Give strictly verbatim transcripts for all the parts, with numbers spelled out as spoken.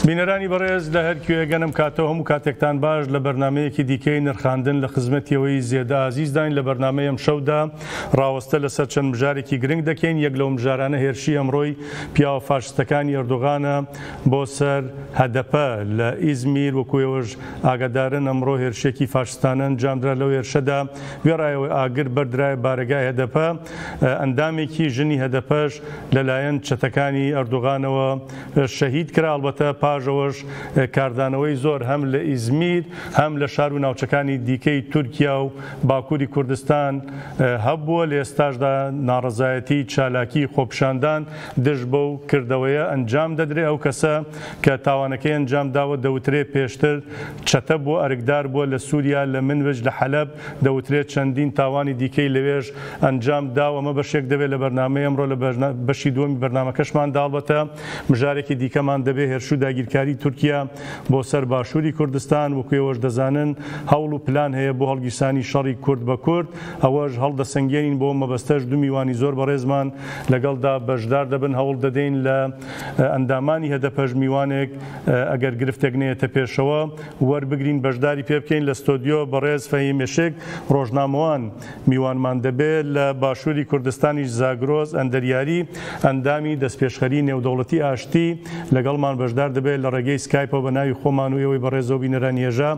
بینەرانی بەڕێز لە هەر کوێ گەنم کاتەوە هەموو کاتێکتان باش. لە بەرنمەیەکی دیکەی نرخاندن لە خزمەتی ئەوەی زێدە ئازیزداین. لە بەرنمەی ئەم شەودا ڕاوەستە لەسەر چەند مژارێکی گرنگ دەکەین. یەک لەو مژارانە هێرشی ئەمڕۆی پیاوە فاشستەکانی ئەردوغانە بۆ سەر هەدەپە لە ئیزمیر. وەکو ئێوەش ئاگادارن، ئەمڕۆ هێرشێکی فاشستانە ئەنجامدرا. لەو هێرشەدا وێڕایەوە ئاگر بەردرایە بارەگای هەدەپە. ئەندامێکی ژنی هەدەپەش لەلایەن چەتەکانی ئەردوغانەوە شەهید کرا. ئەلبەتە پاژەوەش کاردانەوەی زۆر هەم لە ئیزمیر، هەم لە شار و ناوچەکانی دیکەی تورکیا و باکووری کوردستان هەبووە. لە ئێستاشدا ناڕەزایەتی، چالاکی، خۆپیشاندان دژ بەو کردەوەیە ئەنجام دەدرێ. ئەو کەسە کە تاوانەکەی ئەنجام داوە دەوترێ پێشتر چەتە بووە، ئەرکدار بووە لە سووریا، لە منبج، لە حەلەب، دەوترێت چەندین تاوانی دیکەی لەوێش ئەنجام داوە. ئەمە بەشێک دەبێت لە بەرنامەی ئەمڕۆ. لە بەرنا-، بەشی دووەمی بەرنامەکەشماندا هەڵبەتە مژارێکی دیکەمان دەبێ. هێرش و داگیرکاری تورکیا بۆ سەر باشووری کوردستان، وەکو ئێوەش دەزانن، هەوڵ و پلان هەیە بۆ هەڵگیرسانی شەڕی کورد بە کورد. ئەوەش هەڵدەسەنگێنین. بۆ مەبەستەش دوو میوانی زۆر بەڕێزمان لەگەڵدا بەشدار دەبن. هەوڵ دەدەین لە، ئە، ئەندامانی هەدەپەش میوانێک، ئە، ئەگەر گرفتێک نەیەتە پێشەوە، وەربگرین، بەشداری پێ بکەین. لە ستۆدیۆ بەڕێز فەهیم ئێشێک، ڕۆژنامەوان، میوانمان دەبێت. لە باشووری کوردستانیش زاگرۆز ئەندەریاری، ئەندامی دەستپێشخەری نێودەوڵەتی ئاشتی، لەگەڵمان بەشدار دەبێت لە ڕێگەی سکایپەوە بە ناوی خۆمان و ئێوەی بەڕێزەوە بینەرانی هێژا.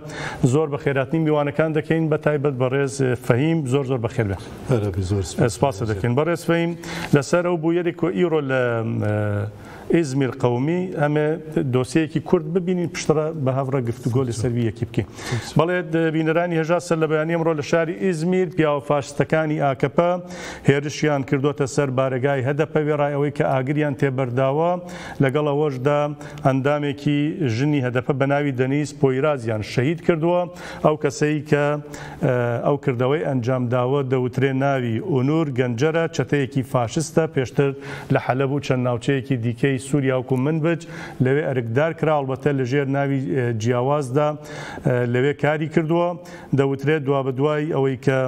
زۆر بە خێراتنی میوانەکان دەکەین، بە تایبەت بەڕێز فەهیم. زۆر زۆر بە خێر بێ. هەر بێ، زۆر سپاس. سپاس دەکەین. بەڕێز فەهیم، لەسەر ئەو بوویەرێک کە ئیڕۆ لە، ئە، ئیزمیر قەومی، ئەمە دۆسیەیەکی کورت ببینین، پشتڕە بە هەڤڕە گفتوگۆ لەسەر وی یەکی بکەین. بەڵێ، بینەرانی هێژا، سەر لە بەیانی ئەمڕۆ لە شاری ئیزمیر پیاوە فاشستەکانی ئاکەپە هێرشیان کردوتە سەر بارەگای هەدەپە، وێڕای ئەوەی کە ئاگریان تێبەرداوە. لەگەڵ ئەوەشدا ئەندامێکی ژنی هەدەپە بە ناوی دەنیز پۆیرازیان شەهید کردووە. ئەو کەسەی کە، ئە، ئەو کردەوەی ئەنجام داوە دەوترێ ناوی ئونور گەنجەرە. چەتەیەکی فاشستە پێشتر لە حەلەب و چەند ناوچەیەکی دیکەی سووریا وەکو منبج لەوێ ئەرکدار کرا. هەڵبەتە لە ژێر ناوی، ئە، جیاوازدا، ئە، لەوێ کاری کردووە. دەوترێت دوا بە دوای ئەوەی کە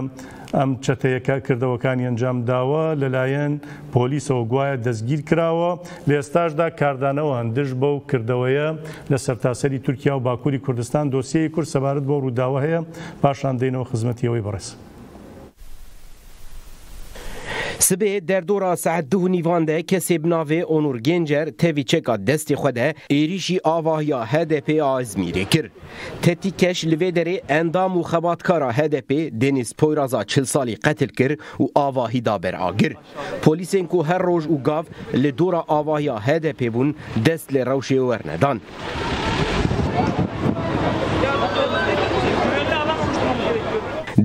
ئەم چەتەیەکە کردەوەکانی ئەنجام داوە، لەلایەن پۆلیسەوە گوایە دەستگیر کراوە. لە ئێستاشدا کاردانەوە هەن دژ بەو کردەوەیە لە سەرتاسەری تورکیا و باکووری کوردستان. دۆسیەی کورد سەبارەت بۆ ڕووداوە هەیە، پاشان دەینەوە خزمەتی ئەوەی بەڕێز. Sibê derdora saet du û nîvan de kesê bi navê Onur Gencer tevî çeka destê xwe de êrîşî avahiya H D P a Îzmîrê kir. Tetikkeş li vê derê endam û xebatkara H D P Deniz Poyraza çil salî qetil kir û avahî da ber agir. Polîsên ku her roj û gav li dora avahiya H D P bûn, dest li rewşê wernedan.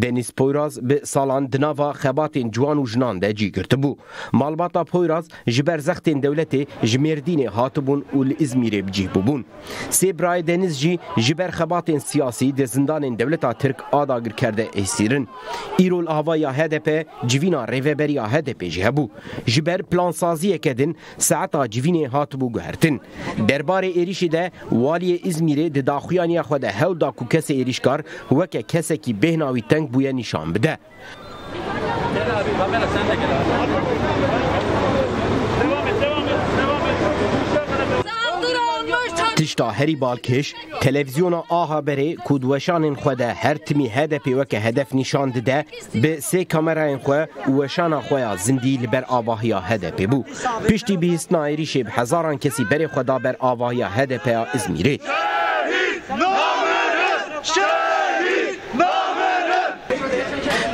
Deniz Poyraz bi salan di nava xebatên ciwan û jinan de cî girtibû. Malbata Poyraz ji ber zextên dewletê ji Mêrdînê hatibûn û li Îzmîrê bi cih bûbûn. Sê birayê Deniz jî ji ber xebatên siyasî di zindanên dewleta Tirk a dagirker de êsîr in. Îro li avahiya H D P civîna rêveberiya H D P jî hebû. Ji ber plansaziyeke din saeta civînê hatibû guhertin. Derbarê êrîşê de waliyê Îzmîrê di daxuyaniya xwe de hewl da ku kesê êrîşkar weke kesekî bêhna wî teng bûye nîşan bide. Tişta herî balkêş, televîzyona A Haberê ku di weşanên xwe de her timî H D P weke hedef nîşan dide, bi sê kamerayên xwe û weşana xwe ya zindî li ber avahiya H D P bû. Piştî bihîstina êrîşê bi hezaran kesî berê xwe da ber avahiya H D P ya Îzmîrê.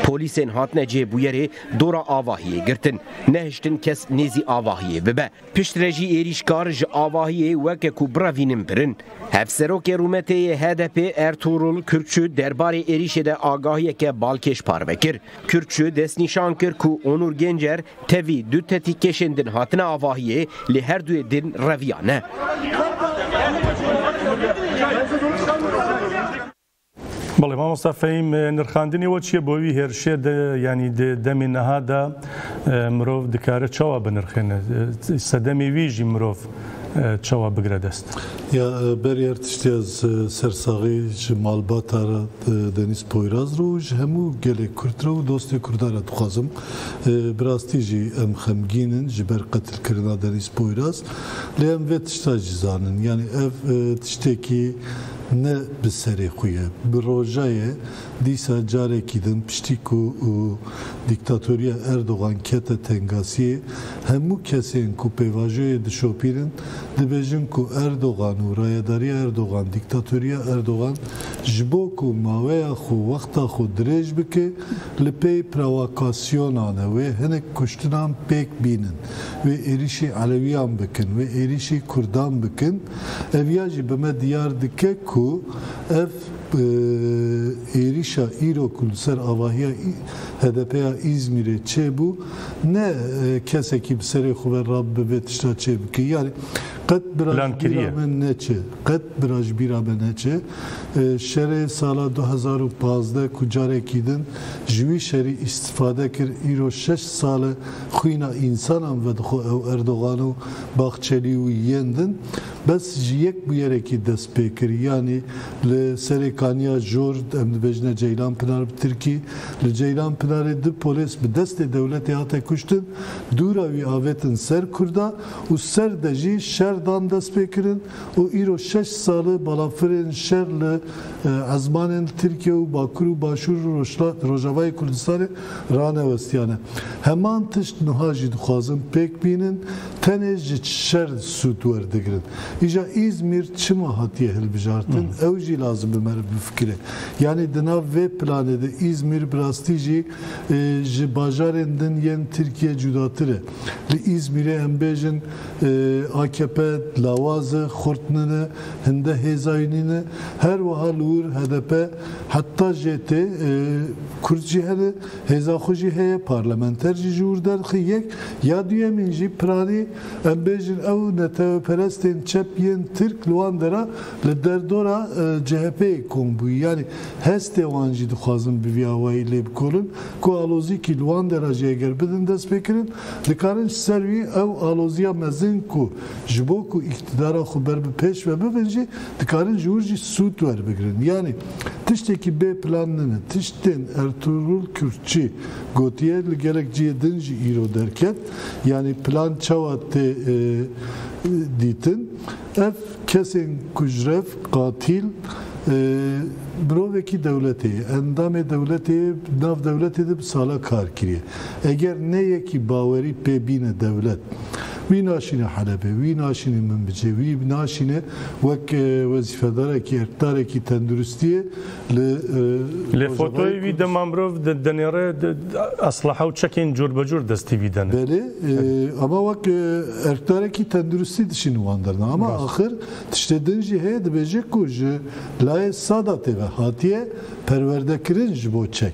Polîsên hatine cihê bûyerê dora avahiyê girtin. Nehiştin kes nêzî avahiyê bibe. Piştre jî êrîşkar ji avahiyê weke ku birevînin birin. Hevserokê rûmetê yê H D P Ertuğrul Kürkçü derbarê êrîşê de agahiyeke balkêş parve kir. Kürkçü destnîşan kir ku Onur Gencer tevî du tetîkkeşên din hatine avahiyê, lê her duyê din reviyane. بەڵێ، مامۆستا فەهیم، نرخاندنی وە چییە بۆ وی هێرشێ دە-، یعنی دە-، دەمێ نەها دا، ئە، مرۆڤ دکارە چاوا بنرخێنە؟ ئە، سەدەمێ وی ژی مرۆڤ e, çawa bigire dest? Ya, e, berî her tiştî ez, e, sersaxî ji malbata re, e, Denîz Poyraz re û ji hemû gelê Kurd re û dostê Kurda re dixwazim. E, bi rastî jî em xemgîn in ji ber qetilkirina Denîz Poyraz. Lê em vê tişta jî zanin. Yanî ev, e, tiştekî ne bi serê xwe ye. Bi roja ye. Dîsa carekî din piştî ku û dîktatoriya Erdogan kete tengasiyê, hemû kesên ku pêvajoyê dişopînin, dibêjin ku Erdogan û rayedariya Erdogan, dîktatoriya Erdogan ji bo ku maweya xwe, wexta xwe dirêj bike, li pey provokasyonan e, wê hinek kuştinan pêk bînin, wê êrîşî Elewiyan bikin, wê êrîşî Kurdan bikin. Ev ya jî bi me diyar dike ku ev e, êrîşa îro ku li ser avahiya Î-, H D P ya Îzmîrê çêbû, ne, e, kesekî bi serê xwe ve rabibe vê tişta çêbike. Yanî qet bira ji Plan kiriye. bîra me neçe, qet bira ji bîra me neçe. E, şerê sala du hezar û pazdeh ku carekî din ji wî şerî îstifade kir, îro şeş sal e xwîna însanan vedixwe ew Erdogan û Bahçelî û yên din. Bes ji yek bûyerekî dest pê kir. Yanî li Serêkaniya Jor, em dibêjine Ceylan Pinar bi tirkî, li Ceylan Pinarê du polês bi destê dewletê hate kuştin, dûra wî avêtin ser Kurda û ser de jî şer dan destpêkirin û îro şeş sal e balafirên şer li, e, ezmanên li Tirkiye û Bakur û Başûr û Rojla-, Rojavayê Kurdistanê ranewestiyane. Heman tişt niha jî dixwazin pêk bînin, tenê ji şer sûd werdigrin. Îja Îzmîr çima hatiye hilbijartin? Hı hı. Ew jî lazim bi me re bifikire. Yanî di nav vê planê de Îzmîr bi rastî jî, e, ji bajarên din yên Tirkiye cudatir e. Li Îzmîrê em bêjin, e, A K P lawaz e, xurt nîne, hinde hêza wî nîne. Her wiha li wir H D P heta jê tê, e, Kurd jî hene, hêza xwe jî heye, parlamenter jî ji wir derdixe. Yek, ya duyemîn jî piranî, em bêjin, ew neteweperestên çep yên Tirk li wan dera li derdora, e, C H P'yê kom bûyî. Yanî hestê wan jî dixwazin bi vî awayî lê bikolin, ku alozîkî li wan dera jî eger bidin destpêkirin, dikarin ji ser wî ew aloziya mezin ku ji bo ku îktidara xwe ber bi pêş ve bibin jî, dikarin ji wir jî sûd werbigrin. Yanî tiştekî bê plan nîne. Tiştên Ertuğrul Kürkçü gotiye li gelek cihê din jî îro derket. Yanî plan çawa tê, e, dîtin? Ev kesên kujrev, qatîl, e, mirovekî dewletê ye, endamê dewletê ye, nav dewletê de bi sala kar kiriye. Eger ne yekî bawerî pê bîne dewlet, wî naşîne Helebê, wî naşîne Minbicê, wî naşîne wek, e, wezîfedarekî, erkdarekî tenduristiyê li, e, Lê Rojavayê fotoyê wî Kurdistan. Dema mirov di-, dinêre di-, eslaha û çekên cûrbecûr destî vî de ne. Belê, e, ama wek, e, erkdarekî tenduristî dişînin wan derna. Ama Rast. axir tiştê din jî heye, dibêje ku ji layê Sadatê ve hatiye perwerdekirin ji bo çek.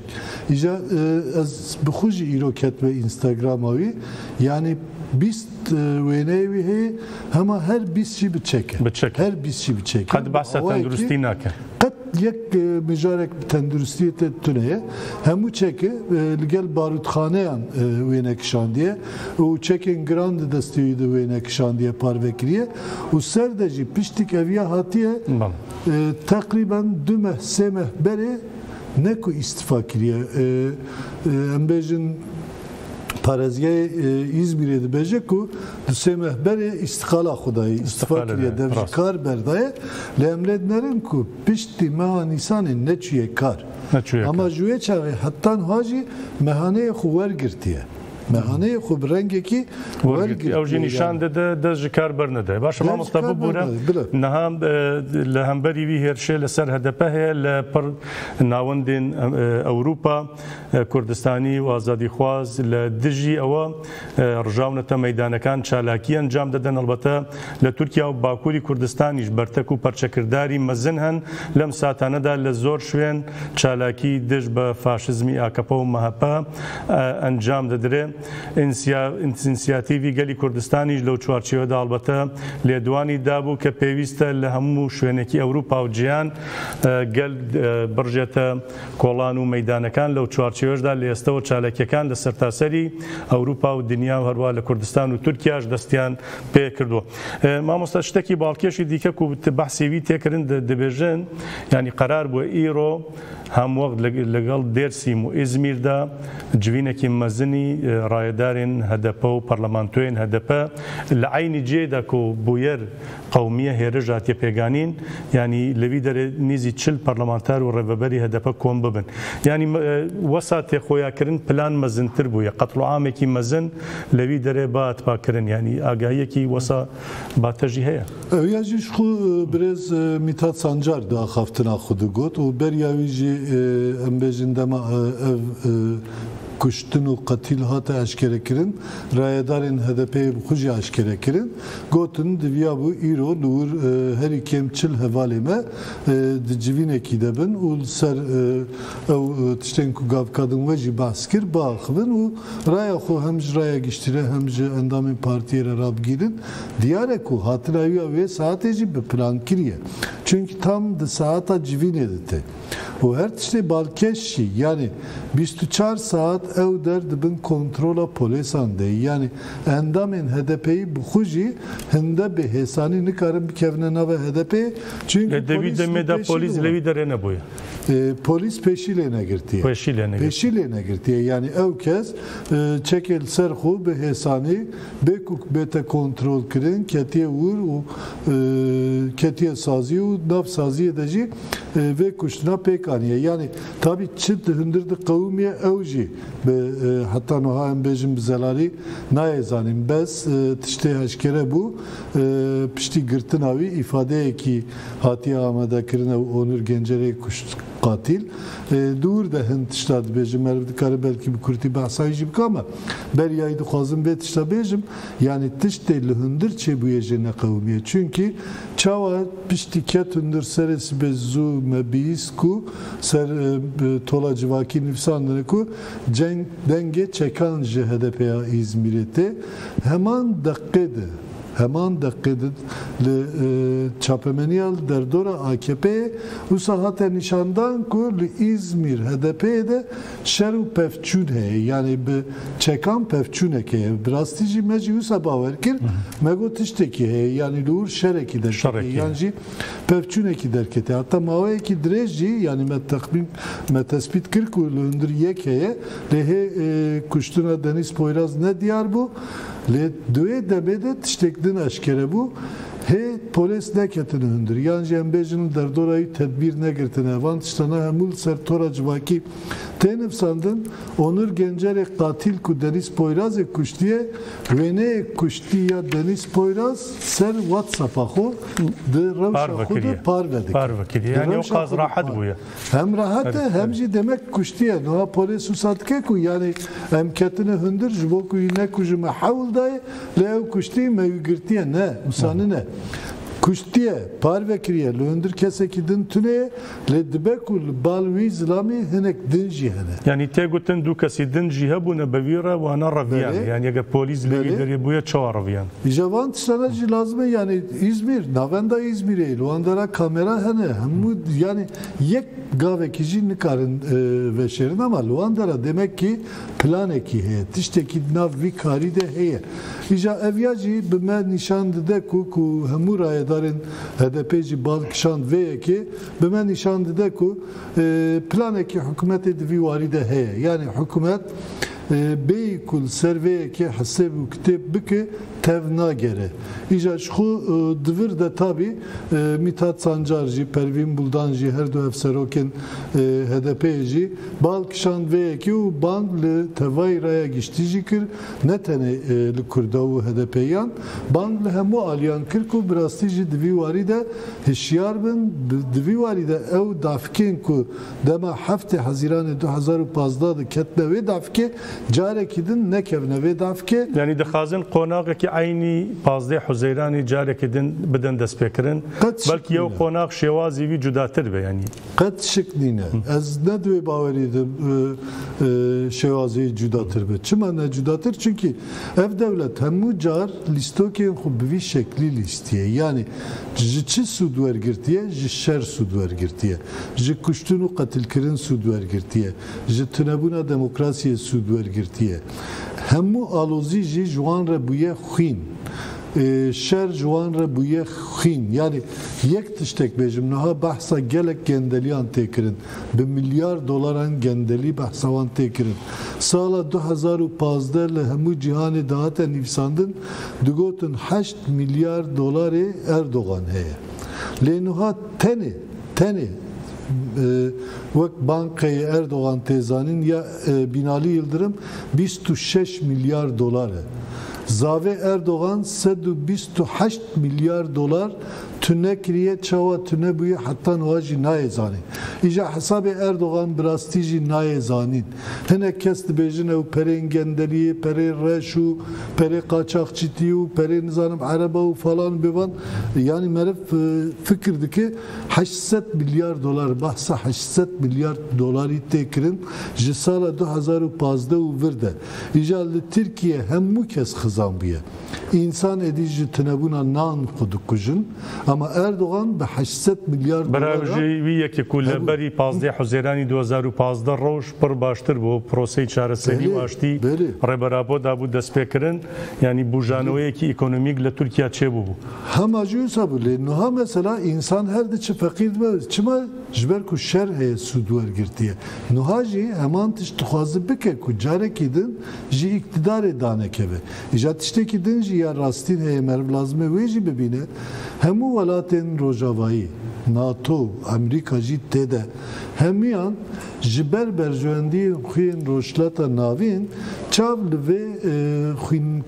Îja, e, ez bi xwe jî îro ketime Instagrama wî. Yanî bîst, e, wêneyê wî heye, hema her bîst jî bi çek e. Bi çek e. Her bîst jî bi çek e. Qet Bi behsa awayekî tenduristî nake. Qet yek, e, mijarek bi tenduristiyê te tune ye. Hemû çek e, e, li gel barûtxaneyan, e, wêne kişandiye û çekên giran di destê wî de wêne kişandiye, parve kiriye û ser de jî piştî keviya hatiye, Bam. e, teqrîben du meh, sê meh berê ne ku îstifa kiriye. E, e, em bêjin, parêzgehê, e, Îzmîrê dibêje ku du sê meh berê îstiqala xwe dayê, îstifa Îstiqale kiriye, daye, dev ji rast. kar berdaye. Lê em lê dinerin ku piştî meha Nîsanê neçûye kar. Neçûye Ama kar. ji wê çaxê heta niha jî mehaneyê xwe wergirtiye. Mehaneyê xwe bi rengekî Wergirtiye. wergirtiye. Ew jî nîşan yani. dide dest ji kar bernede. Baş e, Dest ji mamoste kar bibûre. bernede, bile. Niha, e, li hemberî vî hêrişê li ser H D P heye, li pir nawendên, e, Ewropa, e, Kurdistanî û azadîxwaz li dijî ewa, e, rijawnetev meydanekan çalakî encam didin. Helbete li Tirkiye û Bakurî Kurdistanî ji bertek û perçekirdarî mezin hen. Lem saetane de li zor şwên çalakî dij bi faşizmî A K P û M H P, e, encam didire. ئینسیا-، ئینسیاتیڤی گەلی کوردستانیش لەو چوارچێوەدا هەڵبەتە لێدوانی دابوو کە پێویستە لە هەموو شوێنێکی ئەوروپا و جیهان، ئە، گەل، ئە، بڕژێتە کۆڵان و مەیدانەکان. لەو چوارچێوەشدا لە ئێستەوە چالاکیەکان لە سەرتاسەری ئەوروپا و دنیا و هەروە لە کوردستان و تورکیاش دەستیان پێ کردووە. ئە، مامۆستا، شتێکی باڵکێشی دیکە کو بت-، بەحسی وی تێکردن د-، دەبێژن، یعنی قەرار بووە ئیرۆ هەم وەخت لەگ-، لەگەڵ دێرسیم و ئیزمیردا جوینێکی مەزنی، ئە، ڕایەدارێن هەدەپە و پەرلەمانتۆیەن هەدەپە لە عینی جێدا کو بویەر قەومیە هێرش هاتیە پێگانین، یعنی لەوی دەرێ نیزی چل پەرلەمانتار و ڕێڤەبەری هەدەپە کۆم ببن. یعنی، مە-، ئە، وەسا تێخۆیاکردن پلان مەزنتر بووە. قەتڵ و عامێکی مەزن لەوی دەرێ بات پاکردن. یعنی ئاگاهیەکی وەسا باتەژی هەیە. Ew ya jî ji xwe, e, birêz, e, Mîtat Sancar di axaftina xwe de got û beriya wî jî, e, em bêjin dema, e, ev, e, kuştin û qetîl hate eşkerekirin, rayedarên H D P'ê bi xwe jî eşkere kirin. Gotin, diviyabû îro li wir, e, herî kêm çil hevalê me, e, di civînekî de bin û li ser, e, ew, e, tiştên ku gavka din we jî behs kir, biaxivin û raya xwe hem ji raya giştî re hem ji endamên partiyê re rabigîrin. Diyar e ku hatina wî ya wê saetê jî bi plan kiriye. Çunkî tam di saeta civînê de tê. Û her tiştê balkêş jî, yanî bîst û çar saet ew der di bin kontrola polêsan de ye. Yanî endamên H D P'yî bi xwe jî hinde bi hêsanî nikarin bikevine nava H D P'yê. Çunkî Lê di vî polîs demê wî de pêşî polîs li lê wî wan. derê nebûye. E, polîs pêşî lê negirtiye. Pêşî lê negirtiye. Pêşî lê negirtiye. Yanî ew kes, e, çekê li ser xwe bi hêsanî bê ku bête kontrol kirin, ketiye wir û, e, ketiye sazî û nav saziyê de jî, e, vê kuştina pêk aniye. Yanî tabî çi di hundir diqewimiye ew jî bi, e, heta niha em bêjin bi zelalî nayê zanîn. Bes, e, tiştê eşkere bû, e, piştî girtina wî îfadeyekî hatiye amadekirin ew Onur Gencerê kuşt qatil. E, di wir de hin tişta dibêjim, meriv dikare belkî bi kurtî behsa wî jî bike, ama beriyayî dixwazim vê tişta bêjim. Yanî tiştê li hundir çêbûye jê neqewimiye. Çunkî çawa piştî ket hundir serê sibê zû me bihîst ku ser, e, bi tola civakî nivîsandine ku ceng, dengê çekan ji H D P'ya Îzmîrê tê. Heman deqê de Heman deqê de li, e, çapemeniya li derdora A K P'ê wisa hate nîşandan ku li Îzmîr H D P'ê de şer û pevçûn heye. Yanî bi çekan pevçûnek heye. Bi rastî jî me jî wisa bawer kir. Hı hı. Me got tiştekî heye. Yanî li wir şerekî derketiye. Şerekî. Yan jî pevçûnekî derketiye. Heta maweyekî dirêj jî, yanî me texmîn, me tespît kir ku li hundir yek heye. Lê hê, e, kuştina Denîz Poyraz ne diyar bû. Lê di wê demê de tiştek din eşkere bû. Hê polês neketine hundir. Yan jî em bêjin li derdora wî tedbîr negirtine. Van tiştana hemû li ser tora civakî tê nivsandin. Onur Gencerê qatil ku Denîz Poyrazê kuştiye, wêneyê kuştî ya Denîz Poyraz ser WhatsApp-a xwe di rewşa Parve xwe de kiriye. parve dike. Parve kiriye. Di Yani o rewşa qaz xwe de rahat par- bûye. Hem rahat e, Evet, hem evet. jî demek kuştiye. Niha polês wisa dike ku, yanî, em ketine hundir ji bo ku wî nekujime hewl daye, lê ew kuştî me wî girtiye. Ne, wisa Hı. nine. Kuştiye, parve kiriye, li hundir kesekî din tune ye, lê dibe ku li bal wî zilamî hinek din jî hene. Yani tê gotin du kesî din jî hebûne bi vî re wana reviyan. Belê. Yani eger polîs li vî Belê. derê bûye çawa reviyan? Îja van tiştana jî lazim e, yanî Îzmîr, navenda Îzmîrê, li wan dera kamera hene, hemû, yanî yek gavekî jî nikarin, e, veşêrin, ama li wan dera demek ki planekî heye, tiştekî di nav vî karî de heye. Îja ev ya jî bi me nîşan dide ku, ku hemû rayedarên H D P jî bal kişand vê yekê, bi me nîşan dide ku, e, planekî hikûmetê di vî warî de heye. Yanî hikûmet, e, bêyî ku li ser vê yekê hesêb û kitêb bike, tev nagere. Îja ji xwe, e, di vir de tabî, e, Mîthat Sancar jî, Pervîn Buldan jî, her du hevserokên, e, H D P'ê jî bal kişand vê yekê û bang li tevayî raya giştî jî kir. Ne tenê, e, li Kurda û H D P'yan, bang li hemû aliyan kir ku bi rastî jî di vî warî de hişyar bin, bi-, di vî warî de ew dafikên ku dema heftê Hezîranê du hezar û pazdeh de ketine wê dafikê, carekî din nekevine vê dafikê. Yanî dixwazin qonaxekî Eynî pazdeh Huzeyranê carekê din bidin destpêkirin. Qet şik Belkî ew nîne. Qonax şêwazî wî cudatir be, yanî. Qet şik nîne. Ez ne di wê bawerî de, e, e, şêwazî cudatir be. Çima ne cudatir? Çunkî ev dewlet hemû car lîstokên xwe bi vî şeklî lîstiye. Yanî ji çi sûd wergirtiye? Ji şer sûd wergirtiye. Ji kuştin û qetilkirin sûd wergirtiye. Ji tunebûna demokrasiyê sûd wergirtiye. Hemû alozî jî ji wan re bûye xwîn. Ê, şer ji wan re bûye xwîn. Yanî yek tiştek bêjim, niha behsa gelek gendeliyan tê kirin. Bi milyar dolaran gendelî behsa wan tê kirin. Sala du hezar û pazdeh li hemû cîhanê dihate nivîsandin, digotin heşt milyar dolarê Erdogan heye. Lê niha tenê, tenê, e, wek bankayê Erdogan tê zanîn ya, e, Binali Yildirim bîst û şeş milyar dolar e. Zavê Erdogan sed û bîst û heşt milyar dolar tune kiriye, çawa tune bûye heta niha jî nayê zanîn. Îja hesabê Erdogan bi rastî jî nayê zanîn. Hinek kes dibêjin ew perên gendeliyê, perê reş û perê qaçaxçîtî û perê nizanim ereba û falan bêvan. Yanî meriv, e, fikir dike heşt sed milyar dolar, behsa heşt sed milyar dolarî tê kirin ji sala du hezar û pazdeh û vir de. Îja li Tirkiye hemû kes xizan bûye. Însan êdî ji tunebûna nan xwe dikujin, ama Erdogan bi heşt sed milyar Bira dolar jî wî yekê ku li Hemû. berî pazdeh Huzeyranî du hezar û pazdeh rewş pir baştir bû. Proseyê çareserî Belê, û aştî belê. Rêber Apo dabû destpêkirin. Yanî bûjaneweyekî ekonomîk li Tirkiye çêbûbû. Hema jî wisa bû. Lê niha mesela însan her diçe feqîr dibe. Çima? Ji ber ku şer heye, sûd wergirtiye. Niha jî heman tişt dixwaze bike ku carekî din ji îktidarê danekeve. Îja tiştekî din jî ya rastîn heye, meriv lazim e wê jî bibîne. Hemû welatên Rojavayî, NATO, Amerîka jî tê de, hemiyan ji ber berjewendiyên xwe yên Rojhilata Navîn çav li vê, e, xwîn-,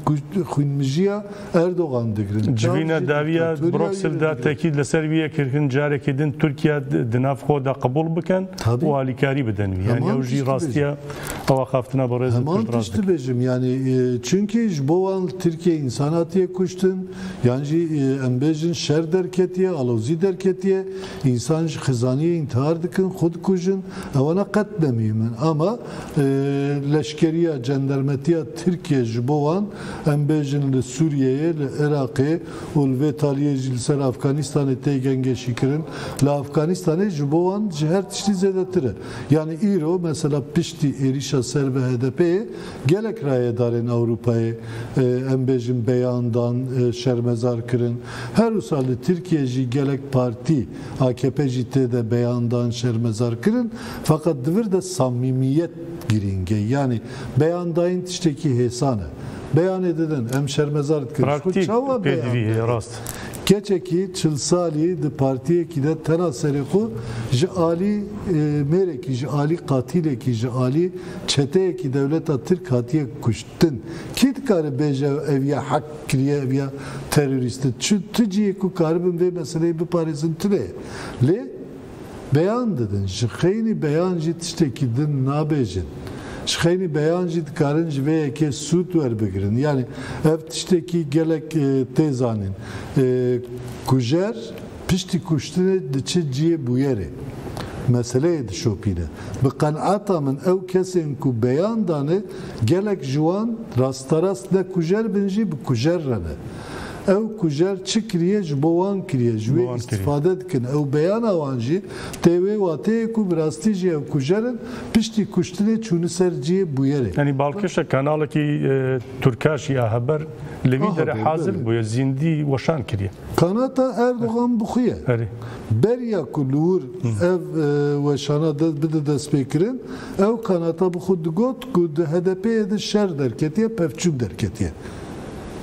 xwînmijiya Erdogan digirin. Civîna dawiya Bruksel de tekîd li ser wî yek kirin, carekî din Tirkiye di, di nav xwe de qebûl bikin Tabii. û alîkarî bidin wî. Yani Heman ew jî tiştî rastiya bêjim. Ew axaftina bi rêz Heman tiştî bêjim. Yani, e, çünkü ji bo wan li Tirkiye însan hatiye kuştin, yan jî, e, em bêjin şer derketiye, alozî derketiye, însan ji xizaniyê întihar dikin, xwe dikujin. Ewana qet nemîmin. Ama, e, leşkeriya, cendermetiya Tirkiye ji bo wan, em bêjin li Sûriyeyê, li Iraqê û li vê taliyê jî li ser Afganistanê tê gengeşîkirin. Li Afganistanê ji bo wan ji her tiştî zêdetir e. Yani îro mesela piştî êrîşa ser bi HDP'yê gelek rayedarên Ewropayê, e, em bêjin beyan dan, e, şermezar kirin. Her wisa li Tirkiye jî gelek partî, AKP jî tê de beyan dan şermezar kirin. Feqet di vir de samîmiyet girîng e. Yani beyan dayîn tiştekî hêsan e. Beyanê didin, em şermezar dikin. Ji xwe Praktîk çawa beyan pêdivî heye, didin? Rast. Keçekî çil salî di partiyekî de tena serê xwe ji alî, e, mêrekî, ji alî qatilekî, ji alî çeteyekî dewleta Tirk hatiye kuştin. Kî dikare bêje ev ya hek kiriye, ev ya terorîst e? Çi, tu cihê ku karibin vê meseleyê biparêzin tune ye. Lê beyan didin. Ji xeynî beyan jî tiştekî din nabêjin. Ji xeynî beyan jî dikarin ji vê yekê sûd werbigirin. Yani ev tiştekî gelek, e, tê zanîn. E, kujer piştî kuştinê diçe cihê bûyerê. Meseleyê dişopîne. Bi qenaeta min ew kesên ku beyan dane, gelek ji wan rasterast ne kujer bin jî bi kujer re ne. Ew kujer çi kiriye, ji bo wan kiriye, ji wê Bo wan kiriye. îstîfade dikin. Ew beyana wan jî tê wê wateyê ku bi rastî jî ew kujer in, piştî kuştinê çûne ser cihê bûyerê. Yani balkêşe kanalekî, e, Tirka jî a heber li vî Aha, dere belê, hazir belê. bûye, zîndî weşan kiriye. Kanata Erdogan bi xwe ye. Erê. Beriya ku li wir Hı. ev, e, weşana de, bide destpêkirin, ew kanata bi xwe digot ku di HDP'yê de şer derketiye, pevçûn derketiye.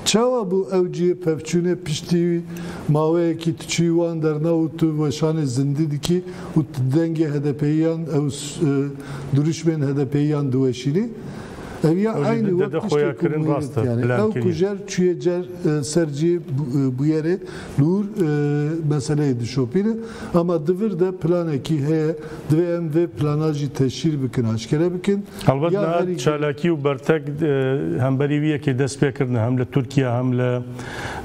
Çawa bû ew cihê pevçûnê piştî maweyekî tu çûyî wan derna û tu weşanê zindî dikî û tu dengê HDP'yiyan, ew s-, e, dirûşmên HDP'yiyan diweşînî? Ev ya Ew jî eynî di- wek dide tiştê ku xoya kirin, bûyerê rast e, yani ew plankirin. Ku jer çûye cer, e, ser cihê bu-, e, bûyerê li wir, e, meseleyê dişopîne. Ama di vir de planekî heye. Divê em vê plana jî teşhîr bikin, aşkere bikin. Helbet Ya niha herî çalakî û bertek, e, hemberî wî yekê dest pê kirine, hem li Tirkiye hem li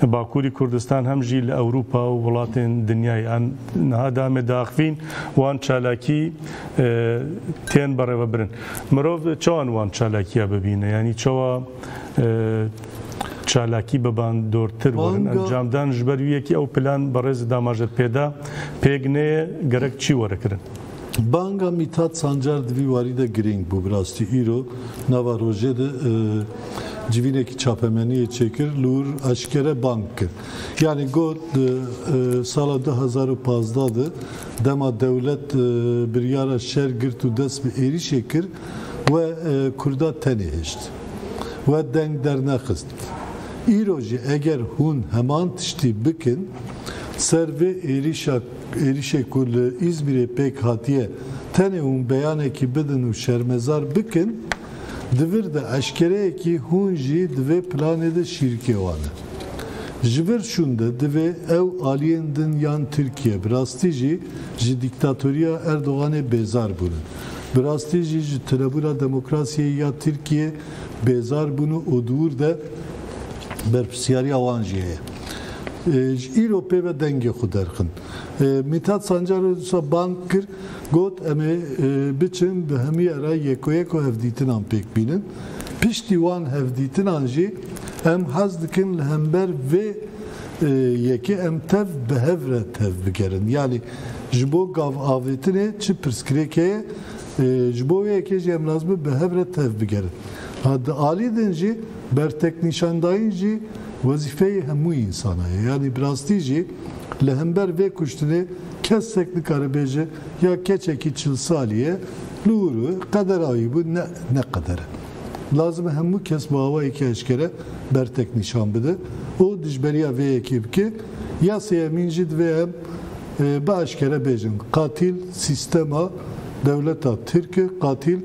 Bakurî Kurdistan hem jî li Ewropa û welatên dinyayê. Em niha dame diaxivîn wan çalakî, e, tên berêvebirin. Mirov çawan wan çalakiya bibîne? Yanî çawa, e, çalakî bibandortir werin Manga- encamdan? Ji ber wî yekî ew plan berêz damajet pêda pêk neyê, gerek çi were kirin? Banga Mîthat Sancar di vî warî de girîng bû. Bi rastî îro nava rojê de, e, civînekî çapemeniyê çêkir, li wir eşkere bang kir. Yani got, e, e, sala du hezar û pazdeh de dema dewlet, e, biryara şer girt û dest bi êrîşê kir, we, e, Kurda tenê hişt. We deng dernexist. Îro jî eger hûn heman tiştî bikin, ser vê êrîşa, êrîşê ku li Îzmîrê pêk hatiye, tenê hûn beyanekî bidin û şermezar bikin, di vir de eşkereyekî hûn jî di vê planê de şîrikê wan e. Ji vir şûnde divê ew aliyên din yan Tirkiye bi rastî jî ji dîktatoriya Erdoganê bêzar bûne. Bi rastî jî ji tunebûna demokrasiyê ya Tirkiye bêzar bûne û di wir de berpirsyariya wan jî heye. E, ji îro pê ve dengê xwe derxin. E, Mîthat Sancar wisa bang kir, got, em ê, e, biçin bi hemû ye re yeko yeko hevdîtinan pêk bînin. Piştî wan hevdîtinan jî em hez dikin li hember vê, e, yekê em tev bi hev re tev bigerin. Yani ji bo gav avêtinê çi pirsgirêk heye, e, ji bo wê yekê jî em lazim e bi hev re tev bigerin. Ha, di alî din jî berteknîşandayîn jî wezîfeyê hemû însana ye. Yanî bi rastî jî li hember vê kuştinê kesek nikare bêje ya keçekî çil salî ye, li wir bû, qedera wî bû, ne, ne qeder e. Lazim e hemû kes bi awayekî eşkere bertek nîşan bide û dijberiya vê yekê bike. Ya sêyemîn jî divê em, e, bi eşkere bêjin, qatîl sîstema dewleta Tirk e, qatîl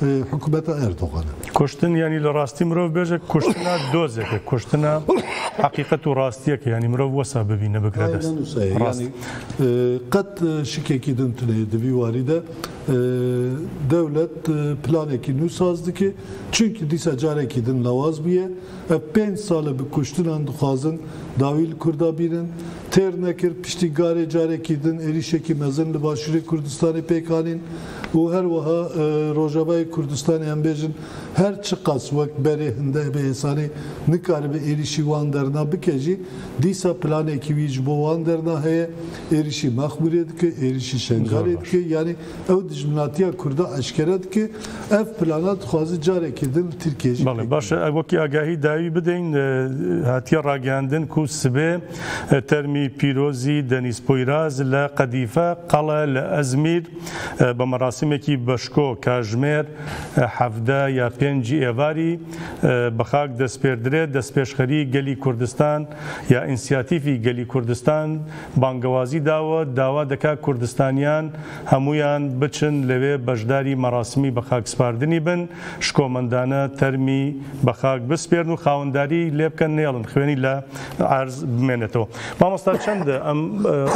e, hikûmeta Erdogan e. Kuştin, yanî li rastî mirov bêje, kuştina dozek e, kuştina heqîqet û rastiyek e, yanî mirov wesa bibîne, bigre dest. Aynen wisa ye. Rast. Yanî, e, qet, e, şikekî din tune ye di vî warî de, e, dewlet, e, planekî nû saz dike, çunkî dîsa carekî din lawaz bûye. Ev pênc sal e bi kuştinan dixwazin dawî li Kurda bînin. Têr nekir, piştî garê carekî din êrîşekî mezin li Başûrê Kurdistanê pêk anîn û her wiha, e, Rojavayê Kurdistanê, em bêjin, her çiqas wek berê hinde be hêsanê nikaribe êrîşî wan derna bike jî, dîsa planekî wî ji bo wan derna heye, êrîşî Mexmûrê dike, êrîşî Şengalê dike. Yanî ew dijminatiya Kurda eşkere dike. Ev plana dixwaze carekî din li Tirkiyê jî Belê, pêk baş e. Wekî agahî dawî bidin, e, hatiye ragihandin ku sibê, e, termî pîrozî Denîz Poyraz li Qedîfe, Qele, li Ezmîr, e, bi merasimekî beşko kajmêr, e, hevdeh ya pêncî êvarî, e, bi xak dest pê dike. Destpêşxerî Gelî Kurdistan ya Însiyatîfî Gelî Kurdistan bangewazî dawe, dawa dike Kurdistaniyan hemûyan biçin lê wê beşdarî merasimî bi xak spardinî bin, şikomendane termî bi xak bispêrin û xawendarî lê bikin, nêlin xwênî li erz bimênetewê. Mamosta, çend em, e,